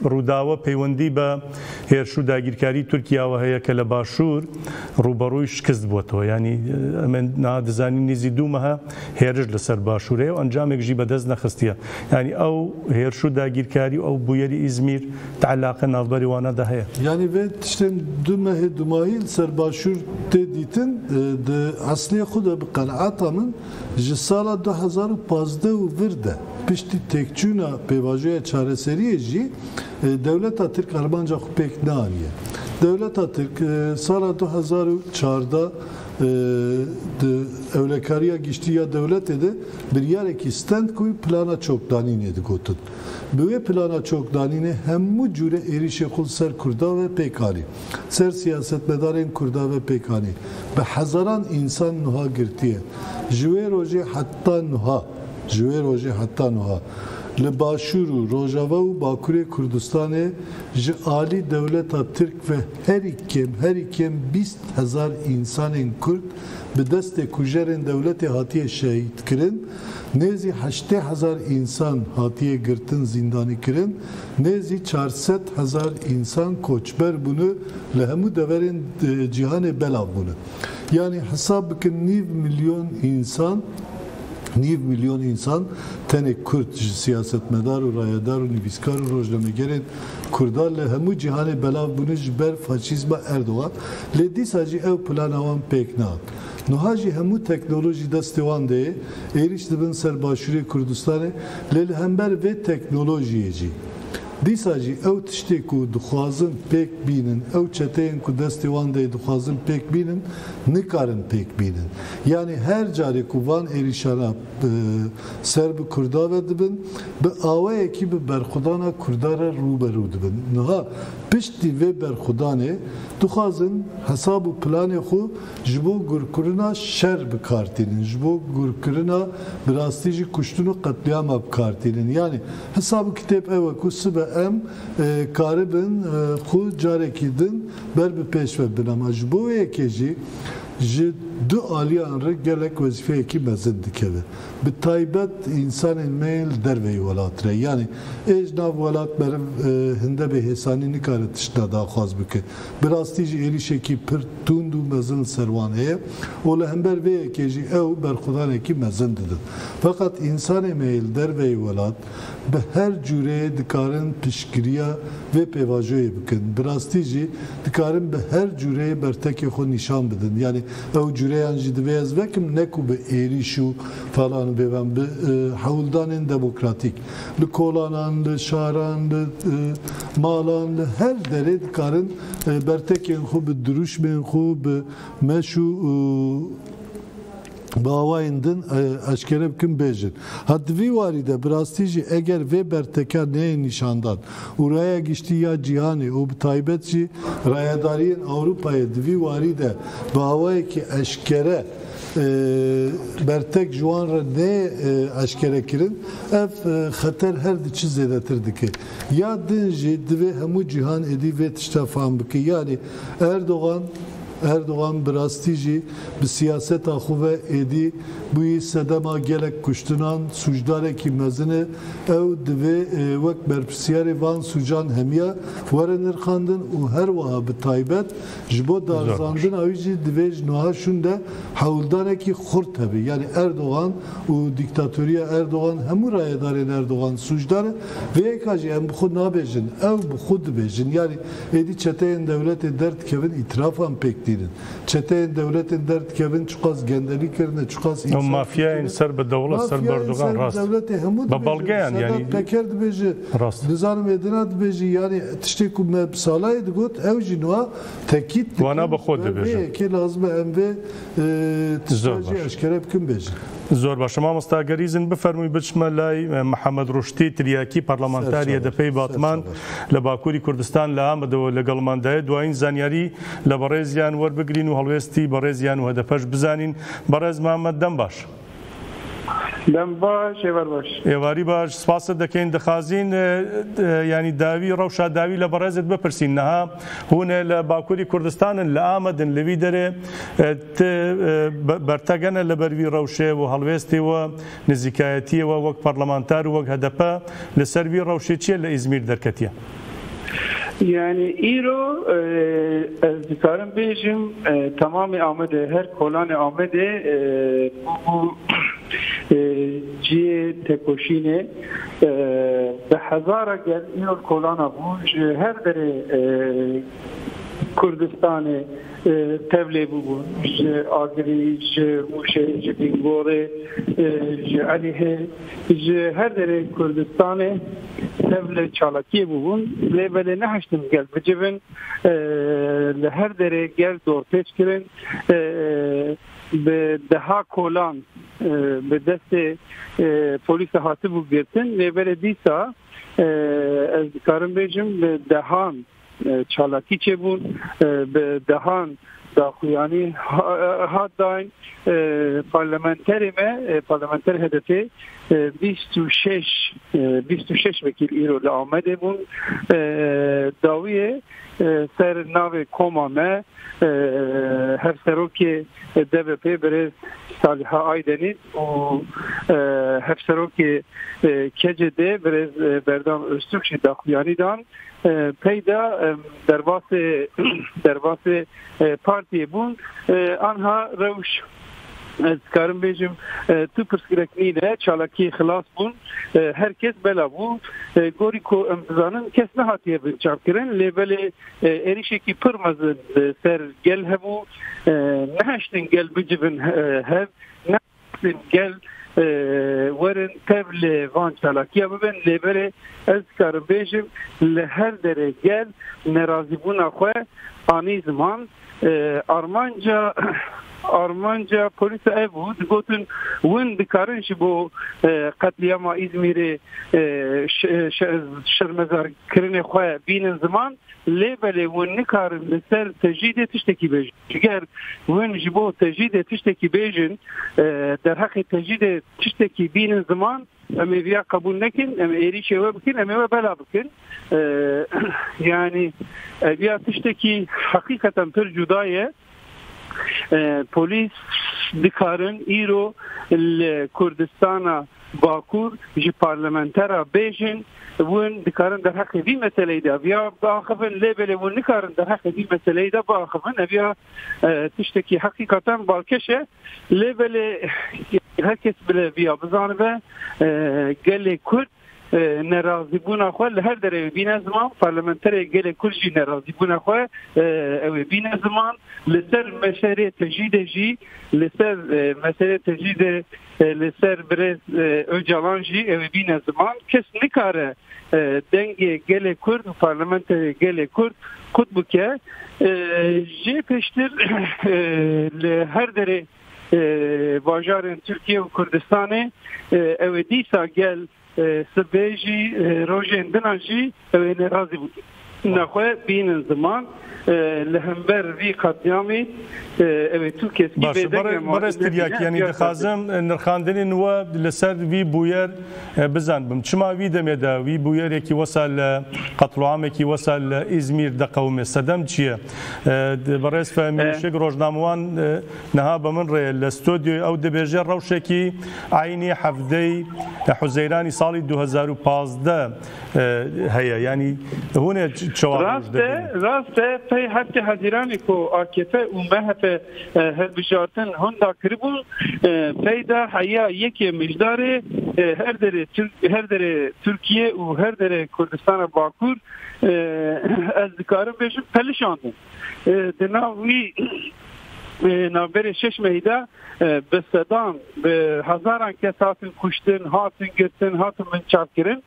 Rûdawe peywendî bi hêrş û dagîrkarî Tirkiye we heye ke li Başûr rûberûyî şikist bûtî. Yanî, e, em ê niha dizanîn nêzî du mehe hêriş li ser Başûrê ye û encamek jî bi dest nexistiye. Yanî ew hêrş û dagîrkarî û ew bûyerî Îzmîr di eleqe navberî wana de heye. Yanî vê tiştên du mehê dumahî li ser Başûr tê dîtin, e, di eslê xwe de bi qenaeta min ji sala du hezar û pazdeh û vir de piştî têkçûna pêvajoya çareseriyê jî, e, dewleta Tirk armanca xwe pêk neaniye. Dewleta Tirk, e, sala du hezar û çardeh, e, di ewlekariya giştî ya dewletê de biryarekî stend ku plana çokdanînê digotin. Bi wê plana çokdanînê hemû cûre êrîşê xwe li ser Kurda ve pêk anî. Ser siyasetmedarên Kurda ve pêk anî. Bi hezaran însan niha girtiye. Ji wê rojê heta niha, ji wê rojê heta niha, Li Başûr û Rojava û Bakurê Kurdistanê ji alî dewleta Tirk ve herî kêm, herî kêm bîst hezar însanên Kurd bi destê kujerên dewletê hatiye şehîd kirin, nêzî heştê hezar însan hatiye girtin, zîndanî kirin, nêzî çar sed hezar însan koçber bûne, li hemû deverên, e, cîhanê belav bûne. Yanî hesab bikin, nîv milyon însan, nîv milyon însan, tenê Kurd, ji siyasetmedar û rayedar û nivîskar û rojnamegerên Kurda li hemû cîhanê belav bûne ji ber faşîzma Erdogan. Lê dîsa jî ew plana wan pêk nehat. Niha jî hemû teknolojî destê wan de ye, êrîş dibin ser Başûrê Kurdistanê, lê li hember vê teknolojiyê jî, dîsa jî ew tiştê ku dixwazin pêk bînin, ew çeteyên ku destê wan de ye dixwazin pêk bînin, nikarin pêk bînin. Yanî her carê ku van êrîşana, e, ser bi Kurda ve dibin, bi awayekî bi berxwedana Kurda re rû be rû dibin. Niha piştî vê berxwedanê dixwazin hesab û planê xwe ji bo gurkirina şer bi kar tînin, ji bo gurkirina bi rastî jî kuştin û qetlîama bi kar tînin. Yanî hesab û kitêb ew e ku sibe em, e, karibin, e, xwe carekî din ber bi pêş ve bin. Ama ji bo yekê jî ji du aliyan re gelek wezîfeyekî mezin dikeve. Bi taybet însanên me yên li derveyî welat re. Yanî ê ji nav welat meriv, e, hinde bê hêsanî nikare tiştna daxwaz bike. Bi rastî jî êrîşekî pir tund û mezin li ser wan heye û li hember vê yekê jî ew berxwedanekî mezin didin. Feqet însanê me yê li derveyî welat bi her cûreyê dikarin piştgiriya vê pêvajoyê bikin. Bi rastî jî dikarin bi her cûreyê bertekê xwe nîşan bidin. Yanî ew cûreyan jî divê ez vekim, ne ku bi êrîş û falan bêvan, bi, e, hewldanên demokratîk. Li kolanan, li şaran, li, e, malan, li her derê dikarin, e, bertekên xwe bi dirûşmên xwe, bi meş û, e, bi awayên din, e, eşkere bikin, bêjin. Ha, di vî warî de bi rastî jî eger vê berteka neyê nîşandan û raya giştî ya cîhanê û bi taybet jî rayedariyên Ewropayê di vî warî de bi awayekî eşkere, e, bertek ji wan re neyê, e, eşkere kirin, ev, e, xeter her diçi zêdetir dike. Ya din jî divê hemû cîhan êdî vê tişta fam bike. Yanî Erdogan Erdogan bi rastî jî bi siyaseta xwe ve êdî bûyî sedema gelek kuştinan, sûcdarekî mezin e. Ew divê, e, wek berpirsiyarê van sûcan hemiya were nirxandin û her wiha bi taybet ji bo darizandina wî jî divê ji niha şûn de hewldanekî xurt hebe. Yanî Erdogan û dîktatoriya Erdogan, hemû rayedarên Erdogan sûcdar in. Vê yeka jî em bi xwe nabêjin, ew bi xwe dibêjin. Yanî êdî çeteyên dewletê derdikevin, îtirafan pêk tînin. Çeteyên dewletên derdikevin, çiqas gendelî kirine, çiqas Ew îtiraf mafyayên kirine. Ser bi dewlet, ser bi Mafyayên Erdogan, ser bi rast. Dewletê hemû Bi dibêjin. Belgeyan, Sedat yanî, Peker dibêje, rast. Nizanim êdina dibêje, yanî tiştê ku me bi Salayê digot, ew jî niha tekît dikin. Wana bi xwe Vê dibêjin. Vê yekê lazim e em vê, e, tişta Zor jî baş. Eşkere bikin, bêjin. Zor baş. Mamosta Gerîzin, bifermûy biçme lay, e, Mihemed Ruştî Tiryakî, parlamentarê Ser çawa. H D P'ê Batman Ser çawa. Li Bakurî Kurdistan li Amedê û li gel man daye. Duayîn zanyarî li berêziyan werbigirîn û helwêstî berêziyan û H D P ji bizanîn. Berêz Mihemed, dem baş. Dem baş, êvar baş. Êvarî baş, spas te dekeyn. Dixwazîn, e, e, yanî dawî, rewşa dawî li berêzê bipirsîn. Niha hûn ê li Bakurî Kurdistan in, li Amed in, li vî derê, e, ti, e, be-, bertek hene li ber vî rewşê û helwêstê we, nizîkayetiyê we wek parlamenter û wek H D P li ser vî rewşê çi ye li Îzmîr derketiye? Yani îro, e, ez dikarim bêjim, e, temamê Amedê, her kolanê Amedê, e, bû, bû, e, cihê tekoşînê, e, bi hezara gel îro kolana bû, ji her derê, e, Kurdistanê, e, tevlê bûbûn. Ji Agirî, ji Mûşê, ji Bîngorê, e, ji Elîhê, ji her derê Kurdistanê tevlê çalakiyê bûbûn. Lê belê nehiştin gel bicivin, e, li her derê gel dorpêç kirin, e, bi deha kolan, e, bi destê, e, polîsa hatibû girtin. Lê belê dîsa, e, ez dikarim bêjim, bi dehan e, çalakî çêbûn, e, bi dehan daxuyanî ha-, hat dayîn, e, parlamenterê me, e, parlamenter H D P, e, bîst û şeş, e, bîst û şeş wekîl îro li Amedê bûn. E, dawiyê, e, ser navê koma me, e, hevserokê D B P birêz Saliha Aydenîz û, e, hevserokê, e, K C D birêz, e, Berdam Öztürk jî daxuyanî dan. E, peyda, e, derbasê, derbasê, e, partiyê bûn. E, anha rewş, ez dikarim bêjim, e, tu pirsgirêk nîne, çalakiyê xilas bûn. E, her kes bela bû. E, gorî ku em dizanin, kes nehatiye binçavkirin, lê belê, e, êrişekî pir mezin li ser gel hebû. E, nehiştin gel bicivin, e, hev. Nehiştin gel, e, werin tev li van çalakiya bibin. Lê belê ez dikarim bêjim, li her derê gel nerazîbûna xwe anî ziman. E, armanca, armanca polîsa ev bû, digotin, win dikarin ji bo, e, qetlîama Îzmîrê, e, ş-, ş-, şermezarkirinê xwe bînin ziman, lê belê win nikarin li ser tecrîdê tiştekî bêjin. Jiger win ji bo tecrîdê tiştekî bêjin, e, derheqê tecrîdê tiştekî bînin ziman, em ê viya qebûl nekin, em ê êrîşê we bikin, em ê we bela bikin. E, yanî, eviya tiştekî heqîqeten pir cuda ye. E, polîs dikarin îro li Kurdistana Bakur ji parlamentera bêjin, win dikarin derheqê vî meseleyê de viya biaxivin, lê belê win nikarin derheqê vî meseleyê de biaxivin. Eviya, e, tiştekî heqîqeten balkeş e. Lê belê her kes bile viya bizanibe, e, gelê Kurd, e, nerazîbûna xwe li her derê bîne ziman, parlamenterê gelê Kurd jî nerazîbûna xwe, e, ew ê bîne ziman, li ser meselê tecrîdê jî, li ser, e, meselê tecrîdê, e, li ser birêz, e, Ocalan jî ew ê bîne ziman. Kes nikare, e, dengê gelê Kurd û parlamenterê gelê Kurd qut bike. E, jê pêştir, e, li her derê, e, bajarên Tirkiye û Kurdistanê, e, ew ê dîsa gel, e, sibê jî, e, rojên din a jî ew ê nerazî bûn. Nexwe bînin ziman, e, li hember vî qetlîamî, e, ew ê tu keskî Baş, bêdeng e, barê, ma barê Tiryakî, yanî dixwazim, e, nirxandinên we li ser vî bûyer, e, bizanibim. Çima vî demê de wî bûyerekî wesa li qetlîamekî wesa li Îzmîr diqewime? Sedem çi ye? E, di-, barêz Fehmî E. Işik rojnamewan, e, niha bi min re ye. Li stûdyoyê ew dibêje rewşekî eynî hevdeyê Huzeyranî salî du hezar û pazdeh, e, heye. Yanî hûn ê ç-, çawa roj Rast e, dibînin? Rast e. Pey heftê Hezîranê ku A K P û M H P, e, hilbijartin hunda kiribûn, e, peyda heya yekê Mijdarê, e, her derê Tirk-, her derê Tirkiye û her derê Kurdistana Bakur, e, ez dikarim bêjim, pelişandin. E, di nav wî, e, navberê şeş mehî de, e, bi sedan, bi hezaran kes hatin kuştin, hatin girtin, hatin binçavkirin.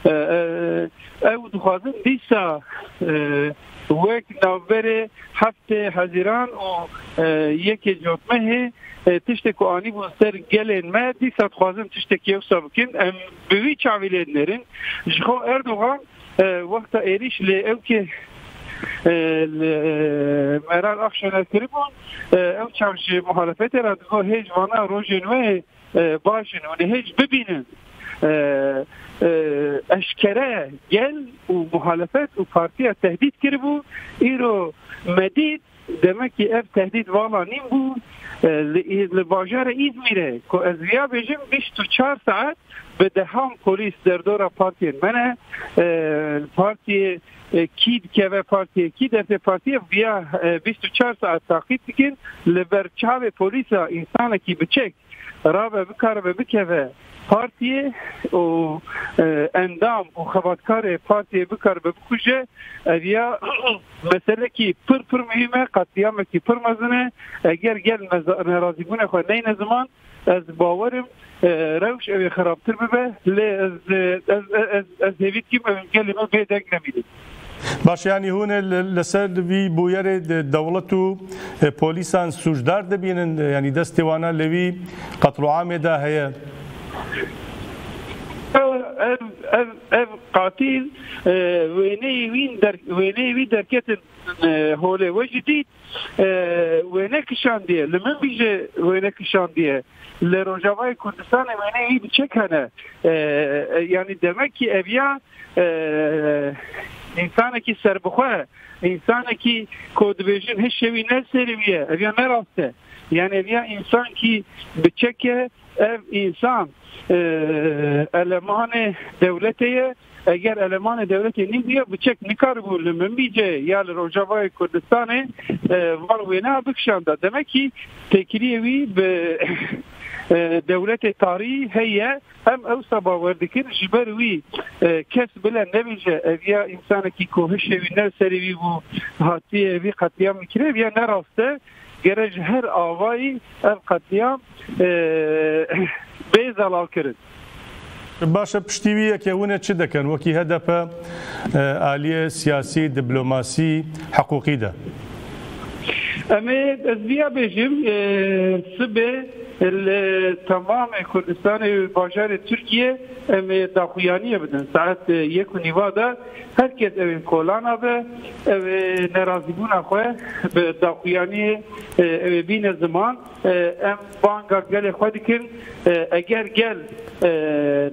E, e, ew dixwazin dîsa, e, wek navberê heftê Hezîran û, e, yekê Cotmehê, e, tiştê ku anîbûn ser gelên me, dîsa dixwazin tiştekî wisa bikin. Em bi wî çavî lê dinêrin. Ji xwe Erdogan, e, wexta êrîş lê ewkê, e, li, e, Meral Akşener kiribûn, e, ew çav ji muhalefetê re digot, hêj vana rojên we, e, baş in, hûn ê hêj bibînin. E, e, eşkere gel û muhalefet û partiya tehdît kiribû, îro me dît, demekî ev tehdît vala nîn bû, e, li, li bajarê Îzmîrê, ku ez viya bêjim bîst û çar saet bi dehan polîs derdora partiyên me ne, e, partiyê, e, kî dikeve partiyê, kî destê partiyê, viya, e, bîst û çar saet taqîb dikin, li ber çavê polîsa însanekî biçek rabe bikaribe bikeve partiyê û, e, endam û xebatkarê partiyê bikaribe bikuje, ev ya meselekî pir pir muhîm e, qetlîamekî pir mezin e. Eger gel neza-, nerazîbûna xwe neyne ziman, ez bawer im, e, rewş ew ê xerabtir bibe, lê ez, e, ez, ez, ez, ez hêvî dikim ew gelê me bêdeng nemînin. Baş, yanî hûn ê li, li ser vî bûyerê de dewlet û, e, polîsan sûcdar dibînin, e, yanî destê wana li vî qetlûamê de heye? Ev, ev, ev qatîl, e, wêneyê wî der-, wêneyê wî derketin, e, holê. We jî dît, e, wêne kişandiye. Li min bîje wêne kişandiye. Li Rojavayê Kurdistanê wêneyê wî bi çek hene. E, e, yanî demek ki ev ya, e, însanekî serbixwe, însanekî ku dibêjin hişê wî ne serê wî ye. Ev ya ne rast e. Yanî ev ya însankî bi çek e, ev însan, e, elemanê dewletê ye. Eger elemanê dewletê nîbûye, bi çek nikaribû li Minbicê ya li Rojavayê Kurdistanê, e, van wêne bikişanda. Demek ki têkiliyê wî bi, e, dewletê tarî heye. Em ewsa bawer dikin, ji ber wî, e, kes bile nebêje, ev ya însanekî ku hişê wî ne serê wî bû, hatiye vî qetlîamê kirê, ev ya ne rast e. Gere ji her avayî ev qetlîam, e, bê zelalkirin. Baş e, piştî wî yekê hûn ê çi dekin? Wekî H D P, e, aliyê siyasî, diplomasî, hiqûqî de? Em ê, ez viya bêjim, e, sibê li temamê Kurdistanê û bajarê Tirkiye em ê daxuyaniyê bidin. Saet, e, yek û nîva de her kes ew ê kolana be, ew ê nerazîbûna xwe bi daxuyaniyê, e, ew ê bîne ziman. E, em banga gelê xwe dikin. E, eger gel, e,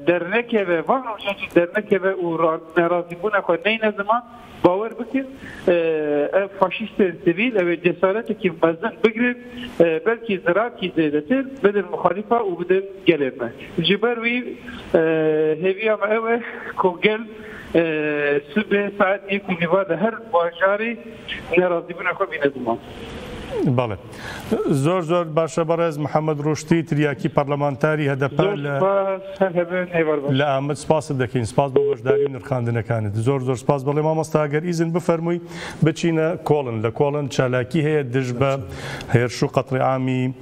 dernekeve, van roja jî dernekeve û ra-, nerazîbûna xwe neyne ziman, bawer bikin, e, ev faşîstên sivîl, ew ê cesaretekî mezin bigrin, e, belkî zirarkî zêdetir bidin muxalîfa û bidin gelê me. Ji ber wî, e, hêviya me ew e ku gel, e, sibê saet yek û nîva de her bajarî nerazîbûna xwe bîne ziman. Belê. Zor zor baş e, berêz Mihemed Rûştî, tiryakî parlamentarî H D P Zor li, spas, her hebin, hêvar baş. Li Amed spas dikin. Spas bo beşdarî û nirxandinekaniye. Zor zor spas. Belê mamosta, eger îzin bifermûy, biçîne Kolin. Li Kolin çalakî heye dij be hêrş û qetlîamî,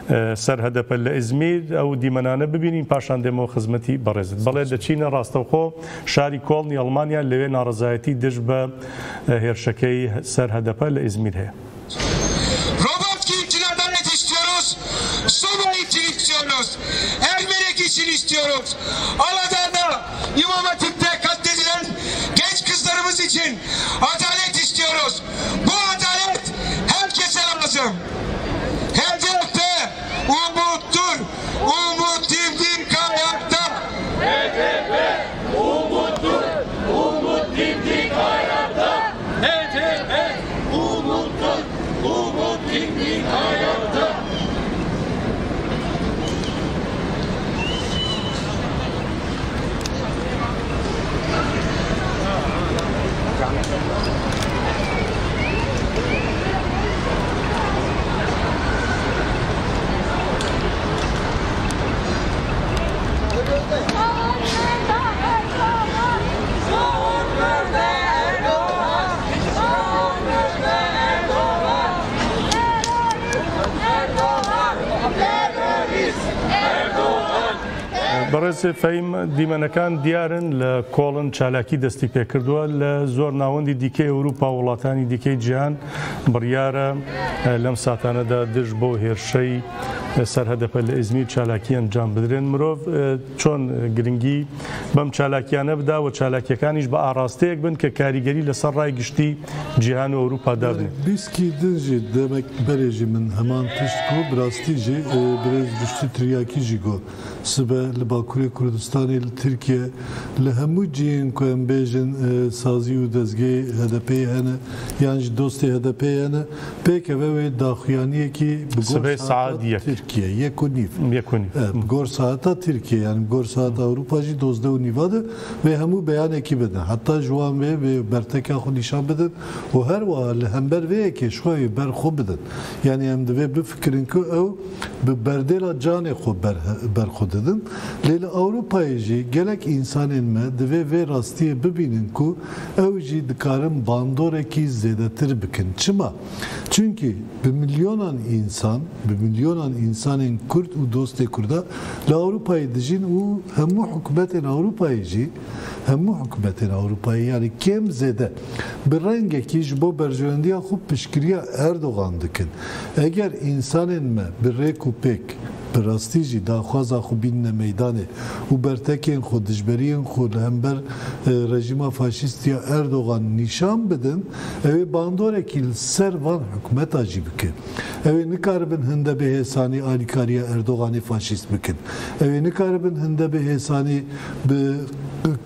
e, ser H D P li Îzmîr. Ew dîmenane bibînîn, paşan dêmo xizmetî berêzit. Belê diçîne rastewxo şarî Kolnî Almanya, li wê narezayetî dij be, e, hêrşekey ser H D P li Îzmîr heye. Robot kim için adalet istiyoruz? Subay için istiyoruz. Ermenek için istiyoruz. Aladağ'da İmam Hatip'te katledilen genç kızlarımız için adalet istiyoruz. Bu adalet herkese lazım. H D P umuttur. Umut dimdik ayakta. H D P umuttur. Umut dimdik ayakta. H D P umuttur. Umut dimdik ayakta. Berêz Fehîm, dîmenekan diyar in, li Kolin çalakî destî pê kirduwe. Li zor navendî dîkê Ewropa û welatani dîkê cîhan biryar e, e, lem saetane de dij bo hêrşey, e, ser H D P li Îzmîr çalakî encam bidirin. Mirov, e, çon giringî bem çalakiyane bida û çalakiyekaniş bi arasteyek bin ke karîgerî li ser rayê giştî cîhan û Ewropa dabin. Bîskî din jî demek berê jî min heman tişt got, bi rastî jî, e, birêz Ruştî Tiryakî jî got. Sibe li Bakurê Kurdistanê li Tirkiye, li hemû cihên ku em bêjin, e, sazî û dezgehê H D P'yê hene, yan jî dostê H D P'yê hene, pêkeve wê daxuyaniyekî bi gor Sibê saeta saet yek. Tirkiye, yek û nîv. Yek û nîv. E, bi gor saeta Tirkiye, yani bi gor saeta Ewropa jî dozdeh û nîva de wê hemû beyanekî bidin. Heta ji wan vê, vê berteka xwe nîşan bidin û her wiha li hember vê yekê ji xwe wê ber xwe bidin. Yani em divê bifikirin ku ew bi berdêla canê xwe ber, ber xwe didin. Lê li Ewropayê jî gelek însanên me divê vê rastiyê bibînin ku ew jî dikarin bandorekî zêdetir bikin. Çima? Çunkî bi milyonan însan, bi milyonan însanên Kurd û dostê Kurda li Ewropayê dijîn û hemû hikûmetên Ewropayê jî, hemû hikûmetên Ewropayê, yani kêm zêde, bi rengekî ji bo berjewendiya xwe piştgiriya Erdogan dikin. Eger însanên me bi rêk û pêk, Rastî jî daxwaza xwe bînine meydanê û bertekên xwe, dijberiyên xwe li hember, e, rejîma faşîst ya Erdogan nîşan bidin, ew ê bandorekî li ser van hikûmeta jî bikin. Ew ê nikaribin hinde bi hêsanî alîkariya Erdoganê faşîst bikin. Ew ê nikaribin hinde bi hêsanî bi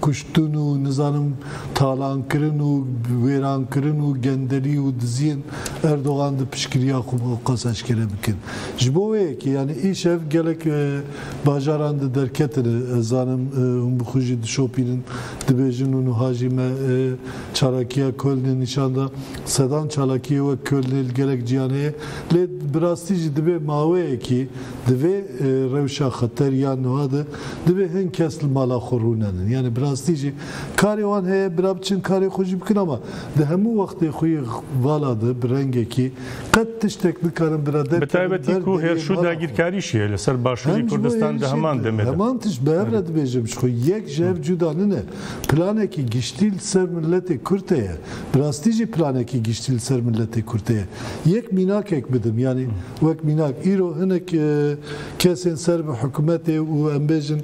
kuştin û, nizanim, talankirin û wêrankirin û gendelî û diziyên Erdogan di piştgiriya xwe bi qas eşkere bikin. Ji bo wê yekê, yani, îşev gelek, e, bajaran di derketine, ez zanim, e, hûn bi xwe jî dişopînin, dibêjin û niha jî me, e, çalakiya Kölnê nîşan da. Sedan çalakiyê wek Kölnê li gelek ciyan heye. Lê bi rastî jî dibê maweyekî, di vê, e, rewşa xeter ya niha de, dibê hin kes li mala xwe rûnenin. Yani bi rastî jî karê wan heye, bira biçin karê xwe jî bikin, ama di hemû wextê xwe yê vala de bi rengekî qet tiştek nikarin bira derkevin. Bi taybetî ku hêrş û dagîrkarî jî heye li ser Başûrê Kurdistan di heman demê de. Heman tişt, bi hev re dibêjim ji xwe, yek ji hev cuda nine. Planekî giştî li ser miletê Kurd heye. Bi rastî jî planekî giştî li ser miletê Kurd heye. Yek mînakek bidim, yani wek mînak, îro hinek, e, kesên ser bi hikûmetê û, em bêjin,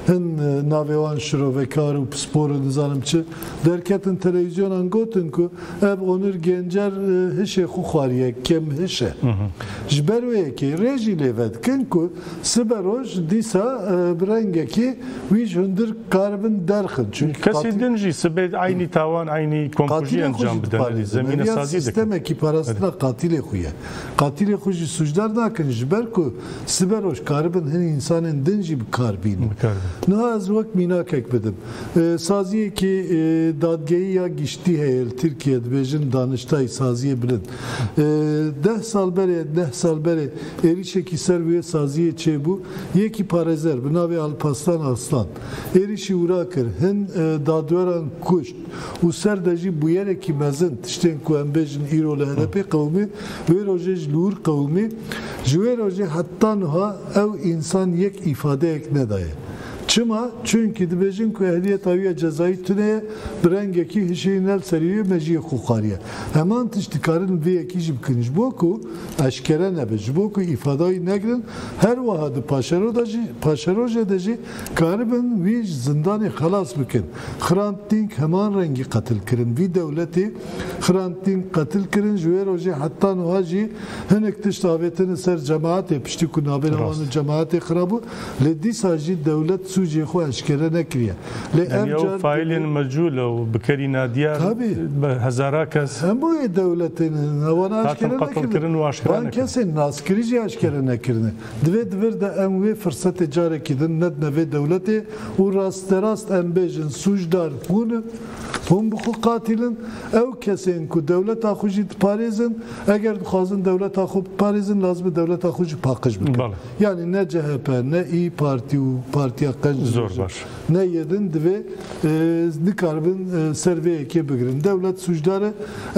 hin, e, navê wan şirovekar û pispor û nizanim çi derketin televîzyonan, gotin ku ev Onur Gencer, e, hişê xwe xwariye, kêm hiş e. Ji ber wê yekê rê jî lê vedikin ku sibe roj dîsa, e, bi rengekî wî ji hundir karibin derxin. Çünkü kesê din jî sibê eynî tawan, eynî komkujî encam bidin, zemîne sazî dikin. Sîstemekî parastina qatilê xwe ye. Qatilê xwe jî sûcdar nakin, ji ber ku sibe roj karibin hin însanên din jî bi kar bînin. Niha ez wek mînakek bidim. E, saziyekî, e, dadgehî ya giştî heye li Tirkiye, dibêjin Daniştay, saziyê bilind. E, deh sal berê, deh sal berê êrîşekî ser wê saziyê çêbû. Yekî parêzer bi navê Alpaslan Arslan êrîşî wira kir. Hin, e, dadweran kuşt û ser de jî bûyerekî mezin, tiştên ku em bêjin îro li H D P qewimî, wê rojê ji li wir qewimî. Ji wê rojê heta niha ew însan yek îfadeyek nedaye. Çima? Çünkü dibêjin ku ehliyeta wî ya cezayî tune ye, bi rengekî hişê wî ne li serî ye, mejiyê xwe xwariye. Heman tişt dikarin vê yekî jî bikin. Ji bo ku eşkere nebe, ji bo ku îfada wî negirin, her wiha di paşero de jî, paşeroje de jî karibin wî ji zindanê xelas bikin. Hrant Dink heman rengî qetil kirin. Vî dewletê Hrant Dink qetil kirin, ji wê rojê heta niha jî hinek tişt avêtine ser cemaetê, piştî ku navbêra wan û cemaetê xira bû, lê dîsa jî dewlet sûcê xwe eşkere nekiriye. Lê ev car faîlên mecûl û bikerî nadiyar, tabî, bi hezara kes hemûyê dewletê ne, wana eşkere nekirin. Van kesên naskirî jî eşkere nekirine. Di vê di vir de em wê firsetê carekî din nedine vê dewletê û rasterast em bêjin sûcdar hûn in, hûn bi xwe qatil in. Ew kesên ku dewleta xwe jî diparêzin, eger dixwazin dewleta xwe biparêzin, lazim e dewleta xwe jî paqij bikin. Bale. Yani ne C H P, ne İYİ Parti û Partiya Qenc, zor baş, ne yê din divê, e, nikaribin, e, ser vê yekê bigirin. Dewlet sûcdar e,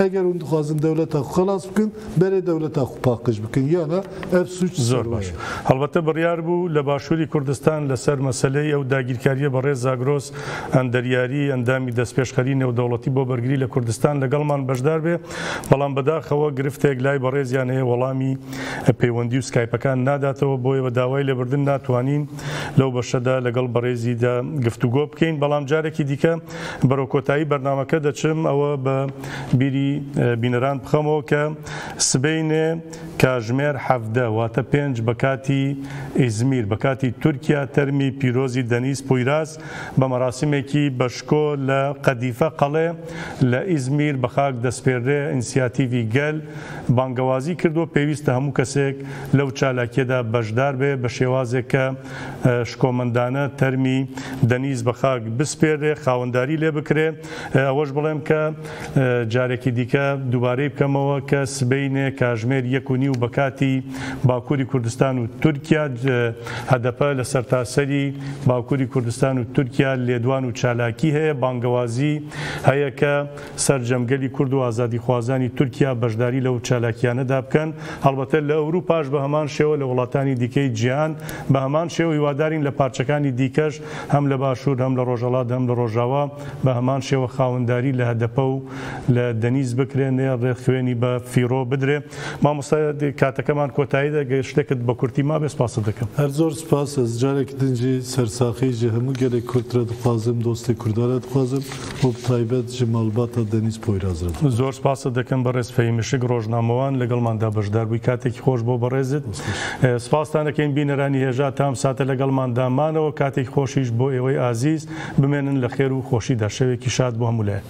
eger hûn dixwazin dewleta xwe xelas bikin, berê dewleta xwe paqij bikin. Yana ev sûc ser we ye. Zor baş. Helbete biryar bû لە باشووری کوردستان لەسەر مەسەلەی ئەو داگیرکارییە بەڕێز زاگرۆس ئەندەریاری، ئەندامی دەستپێشخەری نێودەوڵەتی بۆ بەرگری لە کوردستان، لەگەڵمان بەشدار بێ، بەڵام بەداخەوە گرفتێک لای بەڕێزیان هەیە، وەڵامی پەیوەندی و سکایپەکان ناداتەوە، بۆیە بە داوای لێبوردن ناتوانین لەو بەشەدا لەگەڵ بەڕێزیدا گفتوگۆ بکەین. بەڵام جارێکی دیکە بەرەو کۆتایی بەرنامەکە دەچم، ئەوە بە بیری، ئە، بینەران بخەمەوە کە سبەینێ کاژمێر حەڤدە، واتە پێنج بە کاتی ئیزمیر، بە کاتی تورکیا، تەرمی پیرۆزی دەنیز پویراز بە مەراسیمێکی بەشکۆ لە قەدیفە قەڵێ لە ئیزمیر بە خاک دەسپێردرێ. ئینسیاتیڤی گەل بانگەوازی کردووە، پێویستە هەموو کەسێک لەو چالاکیەدا بەشدار بێ، بە شێوازێک کە، ئە، شکۆمەندانە تەرمی دەنیز بە خاک بسپێردرێ، خاوەنداری لێ بکرێ. ئەوەش بڵێم کە، ئە، جارێکی دیکە دووبارەی بکەمەوە کە سبەینێ کاژمێر یەک و نیو بە کاتی باکووری کوردستان و تورکیا، ئە، هەدەپە لە سەرتاسەری باکووری کوردستان و تورکیا لێدوان و چالاکی هەیە، بانگەوازی هەیە کە سەرجەم گەلی کورد و ئازادیخوازانی تورکیا بەشداری لەو چالاکیانەدا بکەن. هەڵبەتە لە ئەوروپاش بە هەمان شێوە، لە وڵاتانی دیکەی جیهان بە هەمان شێوە. هیوادارین لە پارچەکانی دیکەش، هەم لە باشوور، هەم لە ڕۆژهەڵات، هەم لە ڕۆژاوا، بە هەمان شێوە خاوەنداری لە هەدەپە و لە دەنیز بکرێن، ڕێخوێنی بە فیڕۆ بدرێ. مامۆستا کاتەکەمان کۆتایی دەگەشتێکت بە کورتی ما بێ سپاست دەکەم. Her zor spas, ez carek din jî sersaxî ji hemû gelê Kurd re dixwazim, dostê Kurda re dixwazim û bi taybet ji malbata Denîz Poyraz re. زۆر سپاست دەکەم بەڕێز فەیمشک ڕۆژنامەوان لەگەڵماندا بەشدار بووی کاتێکی خۆش بۆ بەڕێزت. سپاستان دەکەین بینەرانی هێژا تام ساتە لەگەڵماندا مانەوە کاتێکی خۆشیش بۆ ئێوەی ئازیز بمێنن لە خێر و خۆشیدا شەوێکی شاد بۆ هەموو لایەن.